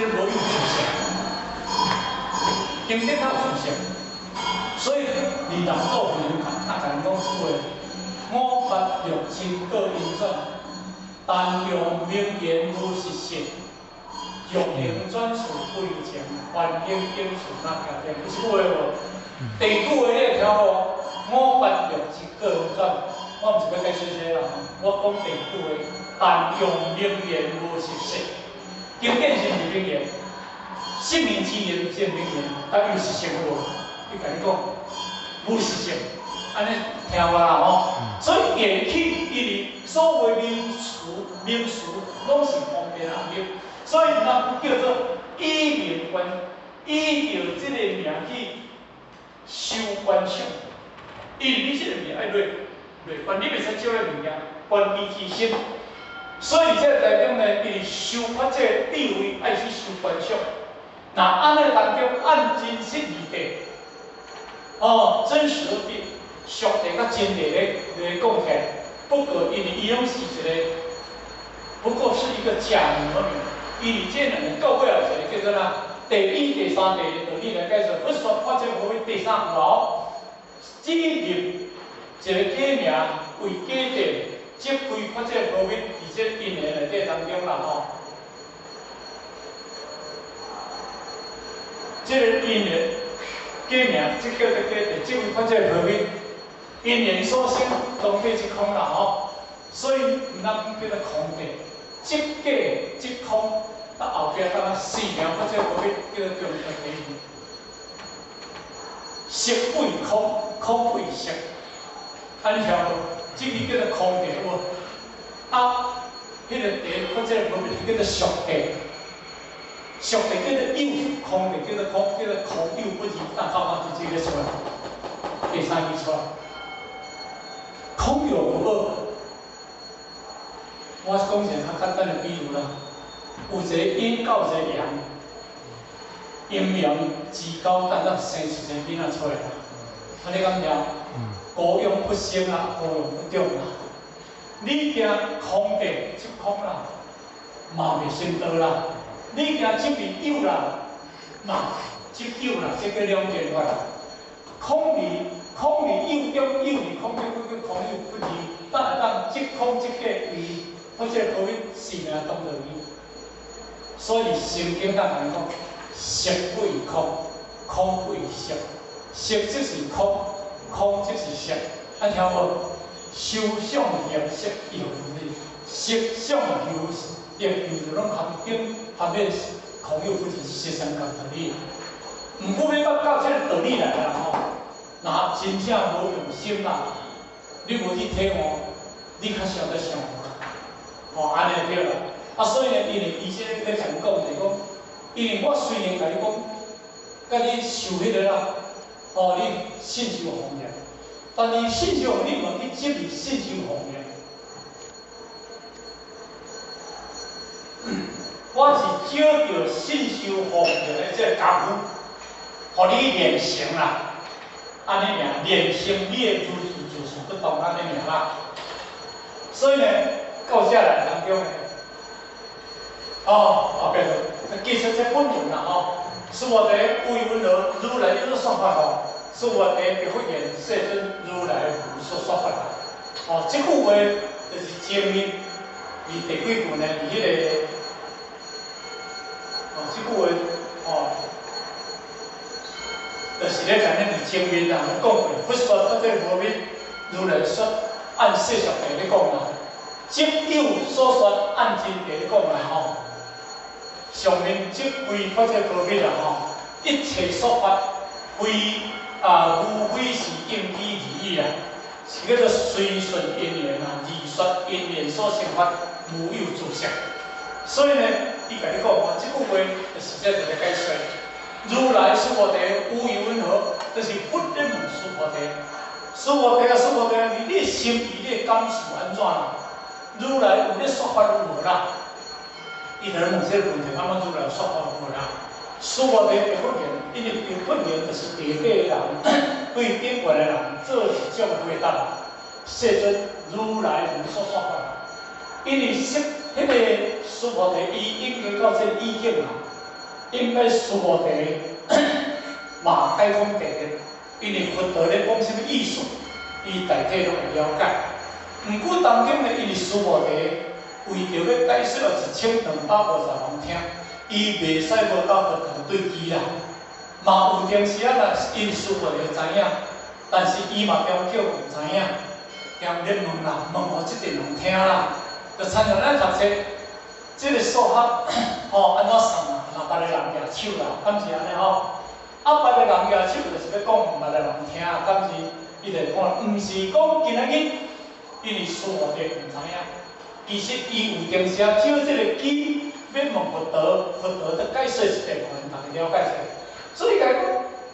這個無有自性，經典較有自性，所以二南祖佛他共咱講這句話：五法六塵各運轉，但用名言無實性，欲能轉事不留情，凡經經事那聽聽，有這句話無？第二句話你會聽無？五法六塵各運轉，我毋是欲解釋這啦，我講第二句話，但用名言無實性。經典是毋是名言？聖言之言是名言，但有實性無？伊共你講無實性，按呢聽無啦吼？所以言起因為所謂名詞、名詞攏是方便人入，所以人叫做依名觀，依著這個名去修觀想。因為你這個名愛內內觀，你袂使照彼物件觀伊之心。所以這個當中呢，伊修發這個智慧，愛去修觀想。若按呢當中按真實義諦，哦，真實義，俗諦佮真諦咧來講起來，不過因為伊攏是一個，不過是一個假名而已。因為這兩個到尾後一個叫做啥？第一、第三諦的道理來解釋，佛說法這無為第三句哦，只立一個假名為假諦，即非法界無為，佇這因緣內底當中啦吼。這個因緣假名，這叫做假諦，即非法界無為，因緣所生，當體即空啦吼。所以毋通講叫做空諦，即假即空，到後壁當四名法界無為，叫做中道諦。色非空，空非色，按呢聽無？這個叫做空諦有無？啊，彼個諦法界無為叫做俗諦。俗諦叫做有，空諦叫做空，叫做空有不二，大造化就這個出來，第三句出來，空有不二。我講一個較簡單的比喻啦，有一個陰到一個陽，陰陽之交，等到生出一個囡仔出來啦。啊，你敢聽？孤陽不生啊，孤陽不長啦。你驚空諦即空啦，嘛袂成道啦。你驚執為有啦，嘛執有啦，這叫兩邊法啦。空離空離有中，有離空中，叫空有不二。等會當即空即假為，或者可以四命當道理。所以聖經當共講，色非空，空非色，色即是空，空即是色。啊，聽無？修相行色有，色相修行有，就攏含經含彼空有不二是相仝道理。毋過欲捌到這個道理來啦吼，若真正無用心啦，你無去體悟，你較少得想啦，吼，按呢對啦。啊，所以呢，因為伊這個咧共講就是講，因為我雖然共你講，共你修彼個啦，吼，你信受奉行，但是信受你嘛去執著信受奉行。我是借著信受奉行的這個功夫，予你練成啦，按呢爾，練成你的如是就是不動按呢爾啦。所以呢，到這來當中呢，哦，後壁就其實這本文啦吼，須菩提有疑云何，如來有說法吼，須菩提白佛言：世尊，如來如所說法啦。哦，這句話就是前面佇第幾句呢？佇彼個，哦，這句話，哦，就是咧共咱佇前面啦，講過，佛說法這無滅，如來說按世俗諦咧講啦，執有所說按真諦咧講啦吼。上面即非法這無滅啦吼，一切說法非啊，無非是應機而已啦，是叫做隨順因緣啊，而說因緣所生法，無有自性。所以呢，伊共你講吼，這句話就是這就來解說。如來須菩提有疑云何？就是佛咧問須菩提，須菩提啊，須菩提，你的心意，你的感受按怎啦？如來有咧說法有無啦？伊就咧問這個問題，感覺如來有說法有無啦？須菩提白佛言，因為白佛言就是地底的人，對頂懸的人做一種回答。世尊，如來無所說法。因為釋彼個須菩提，伊已經到這個意境啦。應該須菩提嘛解講第一，因為佛陀咧講啥物意思，伊大體攏會了解。毋過當今呢，因為須菩提為著欲解說予1250人聽，伊袂使無佮佛陀對機啦。嘛有當時仔啦，因須菩提知影，但是伊嘛中叫毋知影，踮咧問啦，問予這陣人聽啦，就親像咱讀冊，這個數學吼按怎算啊？若別个人舉手啦，敢是按呢吼？啊，別个人舉手就是欲講予別个人聽，敢是？伊就講，毋是講今仔日，因為須菩提毋知影，其實伊有當時仔借這個機欲問佛陀，佛陀才解說一遍，予𪜶逐家了解一下。所以共伊講，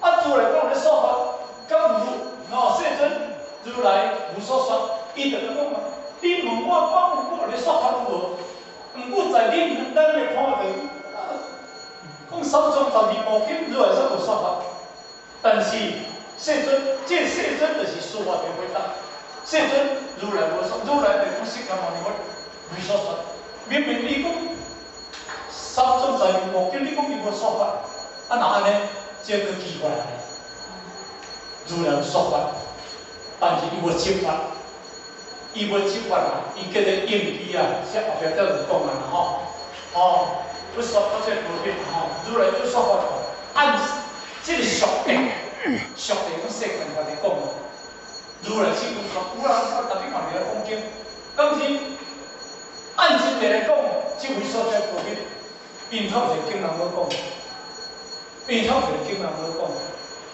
啊，如來講咧說法，敢有？吼，世尊，如來無所說，伊就咧講啊，你問我，我有咧說法有無？毋過在恁咱咧看著，講三藏十二部經，如來煞無說法。但是世尊，這世尊就是須菩提回答。世尊，如來無說，如來就講釋迦牟尼佛無所說。明明伊講三藏十二部經，你講伊無說法，啊若按呢，這閣奇怪咧。如來有說法，但是伊無執法，伊無執法啊，伊叫做應機啊，像後壁才有講啊吼，哦，不說不這無變吼，如來有說法，按這個俗諦，俗諦講世間法來講，如來是有說，有人我逐日嘛佇遐講經，敢是按真諦來講，這位所在無變，因頭一個經人無講，因頭一個經人無講。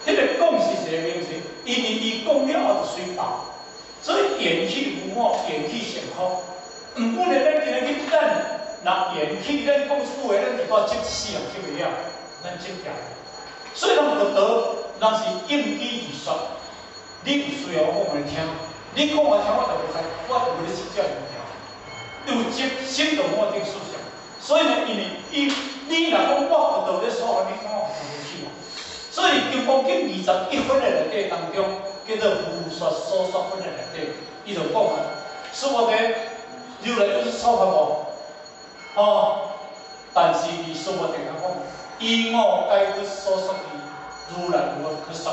彼個講是一個名詞，因為伊講了後就隨爆，所以緣起無我，緣起性空。毋過呢，咱今仔日咱若緣起，咱講出話，咱就愛執死人執袂了，咱執牢。所以咱佛陀，咱是應機而說，你有需要我講予你聽，你講我聽，我就袂知，我就無咧執這物件。有執心就我頂思想，所以呢，因為伊你若講我佛陀咧說法，你講我佛陀去。所以《金剛經》21分的內底當中，叫做無說所說分的內底，伊就講啊，須菩提，如來有說法無？哦，但是伊須菩提共講，以我解佛所說的，如來無可說。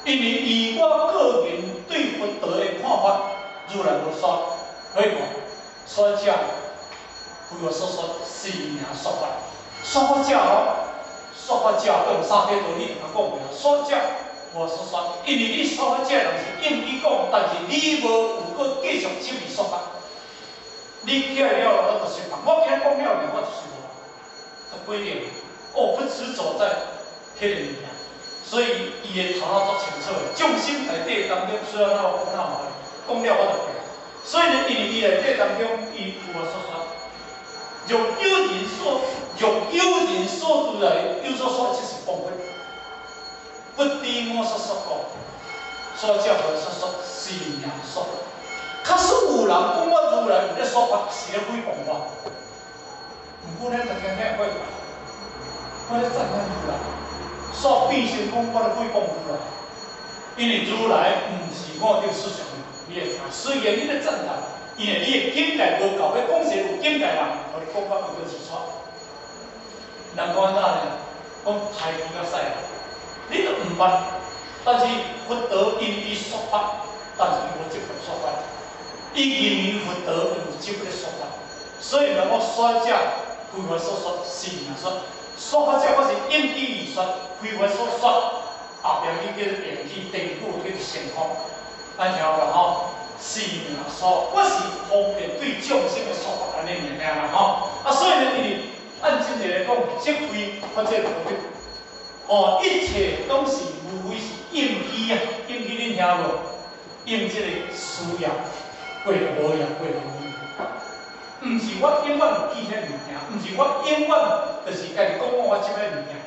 因為以我個人對佛陀的看法，如來無說，所以講，說者非我所說，是名說法。說法者哦。說法者用三體道理共講過，說者無所說，因為你說法者人是應機講，但是你無有閣繼續執去說法。你起來了，我就釋放。我今日講了，我就釋放。就規定，哦，不執著在彼個物件，所以伊的頭腦足清楚的。眾生內底當中，雖然我講了講了我就變。所以呢，因為伊內底當中，伊有所說。若有人說，若有人說如來有所說，這是謗佛。不知我所說故，說者無所說，是名說。假使有人講我如來有咧說法，是咧誹謗我。毋過咱就聽聽過，我咧讚歎如來，煞變成講我咧誹謗如來，因為如來毋是我頂思想，你會知。雖然你咧讚歎，因為你的境界無夠，欲講一個有境界人，予你講法會閣是錯。人講按怎呢？講刣豬較屎，你都毋捌。但是佛陀因伊說法，但是伊無執著說法。伊認為佛陀有執咧說法，所以人講說者非我所說，是名說。說法者我是應機而說，非我所說。後壁去叫做緣起，定故叫做性空，按聽有無吼？是名說，我是方便對眾生的說法按呢爾爾啦吼。啊，所以呢，因為按真濟來講，即非法界無得，哦，一切攏是無非是應機啊，應機恁聽無？應這個需要，過就無業，過就無。毋是我永遠有記彼物件，毋是我永遠就是家己講我這擺物件。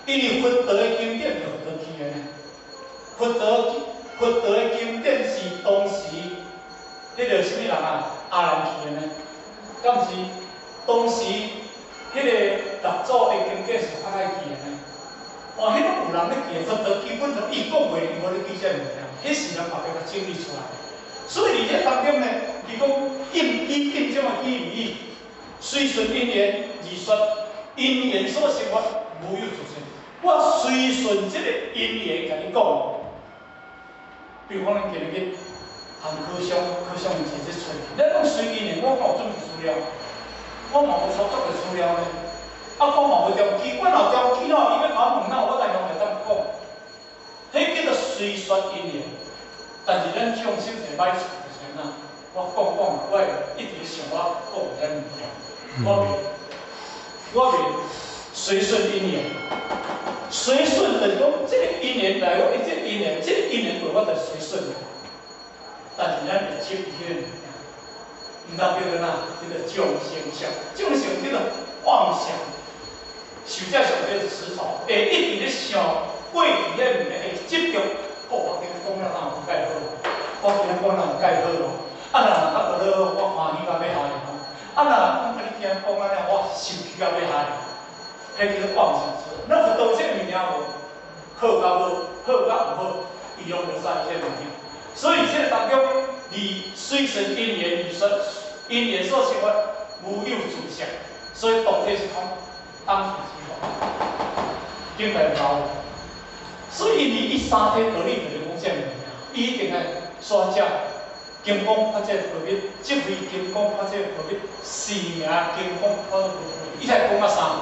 因為佛陀的經典就佛陀起的呢，佛陀的經典是當時彼個啥物人啊？阿難起的呢？敢毋是？當時彼個六祖的經典是法海起的呢？哦，彼個有人咧記，佛陀基本上伊講話，伊無咧記這物件，彼是人後壁共整理出來。所以佇這當中呢，伊講應機應什麼機而已，隨順因緣而說。因緣所生法，無有自性。我隨順這個因緣共你講。比如講，咱今日去談科商，科商伊坐這揣，咱攏隨因緣，我敢有準備資料？我嘛無操作的資料呢。啊，我嘛無調機，我若調機喏，伊欲共我問哪，我當然會當講。彼叫做隨順因緣，但是咱眾生一個歹處就是按怎？我講講，我會一直想我講的遐物件，我袂隨順因緣，隨順就是講，這個因緣來，我這個因緣，這個因緣過，我就隨順。但是咱會執彼個物件，毋知叫做哪？叫做眾生相，眾生叫做妄想，受者上叫做執著，會一直咧想過去彼物件，會執著。哦，我今日講了哪有蓋好？我今日講哪有蓋好哦？啊，若若較無好，我歡喜到欲死哦！啊，若講甲你聽講按呢，我生氣到欲死。彼叫做妄想執。咱佛道這個物件無好佮無，好佮毋好，伊攏無知這個物件。所以這個當中，離隨順因緣，離說因緣所生法，無有自性，所以當體是空，當體是空，頂來無。所以伊三諦道理就是講這個物件，伊一定愛煞遮金剛法界何必，即非金剛法界何必，四名金剛法界何必，伊才講啊三句。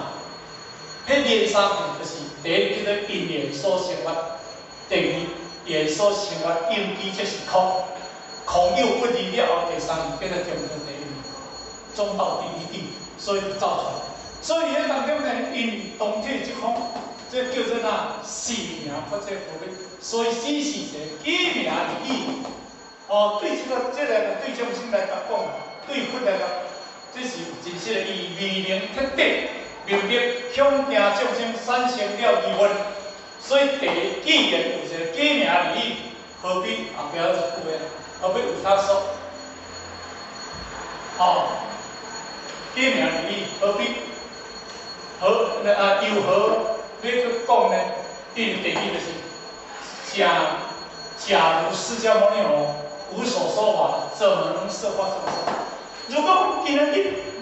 彼連三句就是第一叫做因緣所生法，第二緣所生法應機即是空，空有不二了後，第三句叫做中道第一，中道第一義，所以就走出來。所以佇當中呢，因為當體即空，這叫做哪？四名法界何必？所以此是一個假名字義。哦，對這個對眾生來講，對佛來講，這是有真實的意義。未能徹底明白恐驚眾生產生了疑問，所以第一既然有一個假名字義，何必後壁一句話？何必有他說？哦，假名字義何必？何那啊？又何欲閣講呢？因為第二就是，假如釋迦牟尼佛無所說法，怎麼能攝化眾生？如果今日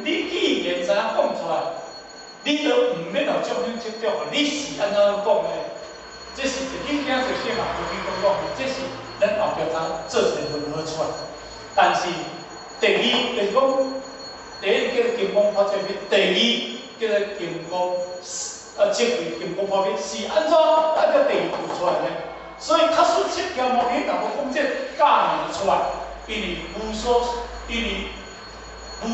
你既然知影講出來，你都毋免予眾生執著，你是按怎講的？這是一經聽就聖嘛，就去講講，這是咱後壁才做一個問號出來。但是第二就是講，第一叫做金剛法界密，第二叫做金剛啊，即非金剛法界是按怎按個第二句出來呢？所以確實釋迦牟尼若無講這個假名出來，因為無所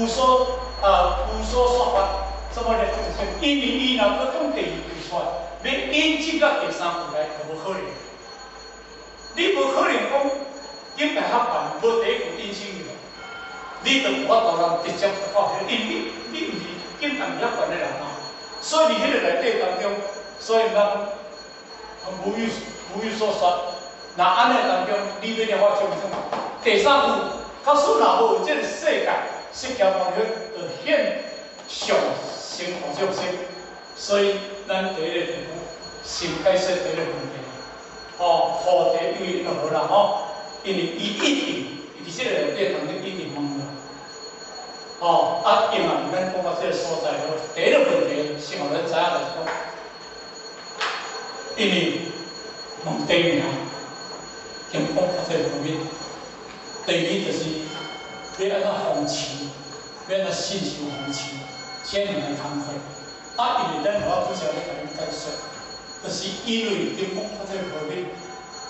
說法，怎麼來眾生？因為伊若閣講第二句出來，欲引證到第三句來，就無可能。你無可能講境界較懸，無第一句引申去，你就無法度人直接到彼，因為你毋是境界較懸的人嘛。所以佇彼個內底當中，所以咱無有所說。若按呢當中，你欲了解眾生。第三句，假使若無這個世界，釋迦牟尼就現相成佛眾生。所以咱第一個地方先解釋第一個問題。哦，課題因為就無啦吼，因為伊一直佇這個內底當中一直問啦。哦，啊，因為咱講到這個所在，第一個問題先予咱知影就是講，因為問題名，金剛法界何必？第二就是欲按怎奉持，欲按怎信受奉持，這兩個工課。啊，因為咱有法拄才咧共恁解說，就是因為金剛法界何必，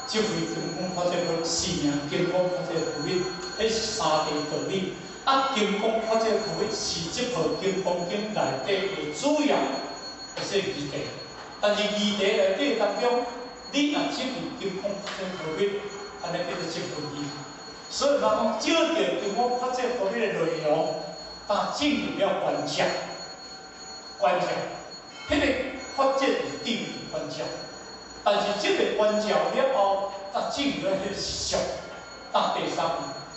即非金剛法界何四名金剛法界何必，彼是三諦道理。啊，金剛法界何必是這部《金剛經》內底的主要的這個議題。但是議題內底當中，你若執著金剛法界何必，按呢叫做執著義。所以人講，照著金剛法界何必的內容，但進入了觀照，觀照，彼個法界是等於觀照，但是這個觀照了後，才進入了彼個相，當第三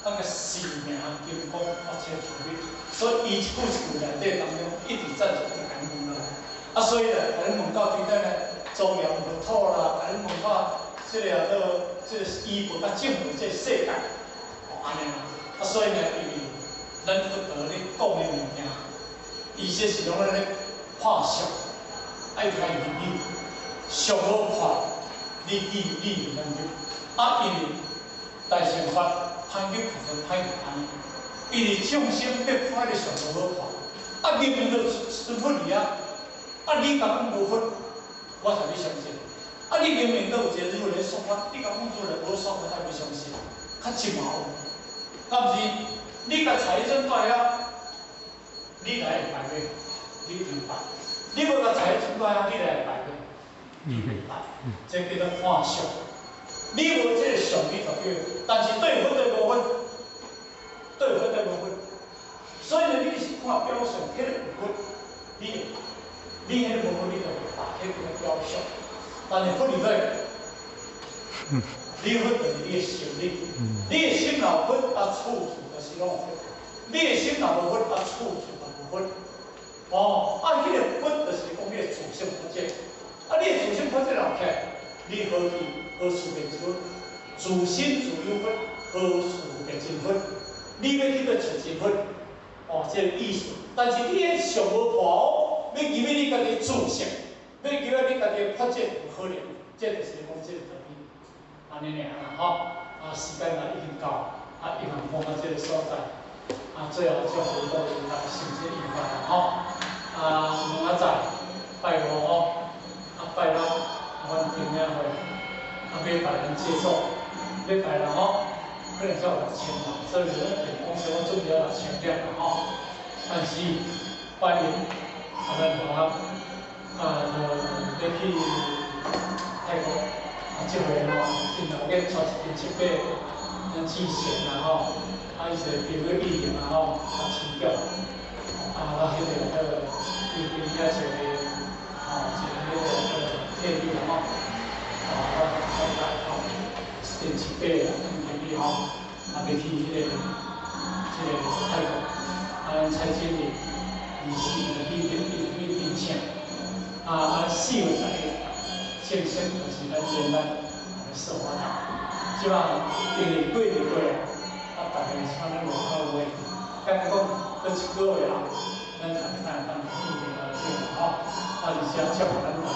當個四名金剛法界何必，所以伊一句一句內底當中，一直贊成共恁問落來。啊，所以咧，共恁問到對底呢，莊嚴佛土啦，共恁問到這個做這個依報佮證佛這個世界，哦，按呢啦。啊，所以呢，因為咱佛陀咧講的物件，伊這是攏咧看相，愛看日語，相無破，你記你會當入。啊，因為大乘法歹入就是歹入按呢，因為眾生欲看彼个相無好看，啊明明就一尊佛佇遐，啊你共講無佛，我才欲相信。啊你明明都有一个如來說法，你共講如來無說法，我才欲相信，較一毛。敢毋是？你共財神帶遐，你來會拜袂？你一定拜。你無共財神帶遐，你來會拜袂？你袂拜。這叫做看相。你無這个相，你就叫，但是對佛對無佛，對佛對無佛。所以呢，你是看表象，彼个有佛，你會拜；你彼个無佛，你就袂拜，彼叫做表象。但是佛佇佗？你佛就是你的心理，你的心若有佛，啊處處就是攏有佛；你的心若無佛，啊處處嘛無佛。哦，啊，彼個佛就是講你的自性法則。啊，你的自性法則若起來，你何去何處變成佛？自心自有佛，何處變成佛？你欲去佗尋真佛？哦，這個意思。但是你彼相無破哦，欲入去你家己自性，欲入去你家己的法則有可能，這就是講這個道理。按呢爾啦，吼，啊，時間也已經到，啊，已經講到這個所在，啊，最後祝福各位大家身體愉快啦，吼，啊，明仔載拜五吼，啊，拜六，啊，阮平安會，啊，欲拜咱祭祖，欲拜啦吼，可能才有6000人，所以咱電講說我準備了6000點啦吼，但是拜一，啊，咱同學，啊，就欲去泰國。啊，這回吼，真鬧熱，帶一間七八，咱志賢啦吼，啊，伊是朋友意見啦吼，啊，親叫，啊，我彼个叫伊伫遐一个，吼，一个彼个叫客旅啦吼，啊，我參加吼，一間七八啦，咱朋友吼，啊，欲去彼个，這个泰國，啊，咱蔡經理，24就去去去聘請，啊啊，4月11。正式就是咱前咱說法堂，這擺因為過就過啊，啊，逐家像咱外口話，敢講閣一個月後，咱才會當見面來見吼，啊，而且祝福咱逐家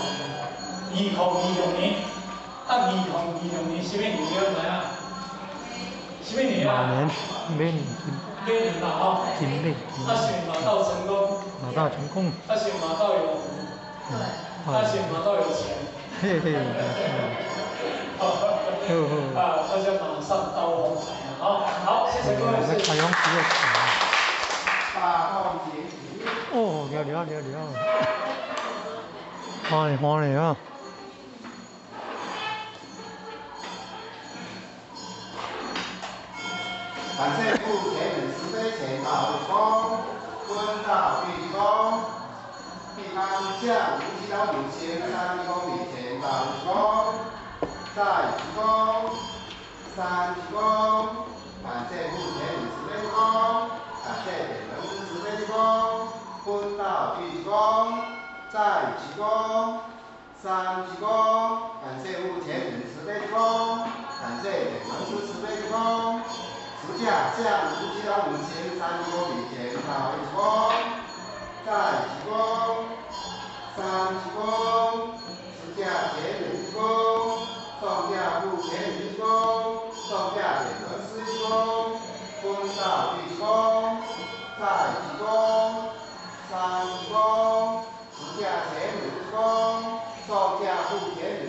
2026年，啊，2026年啥物年你知影？啥物年啊？馬年，馬年，馬年嘛吼，金馬，啊，是馬到成功，馬到成功，啊，是馬到有福，啊，是馬到有錢。嘿嘿，好，好，啊，大家馬上到風財啊！好，好，謝謝各位。開陽只有大放前哦，了了了了，歡迎歡迎啊！感謝父前人慈悲前道一功，坤道一功，地方下無極道有仙三公里前道一功，再一功，三一功，感謝父前人慈悲功，感謝點能師慈悲功，坤道一功，再一功，三一功，感謝父前人慈悲功，感謝點能師慈悲功。十架向無極道有仙三公里前道一功，再一功，三一功，十架前人一功，送驾父前人一功，送驾点能师一功，坤道一功，再一功，三一功，十架前人一功，送驾父前人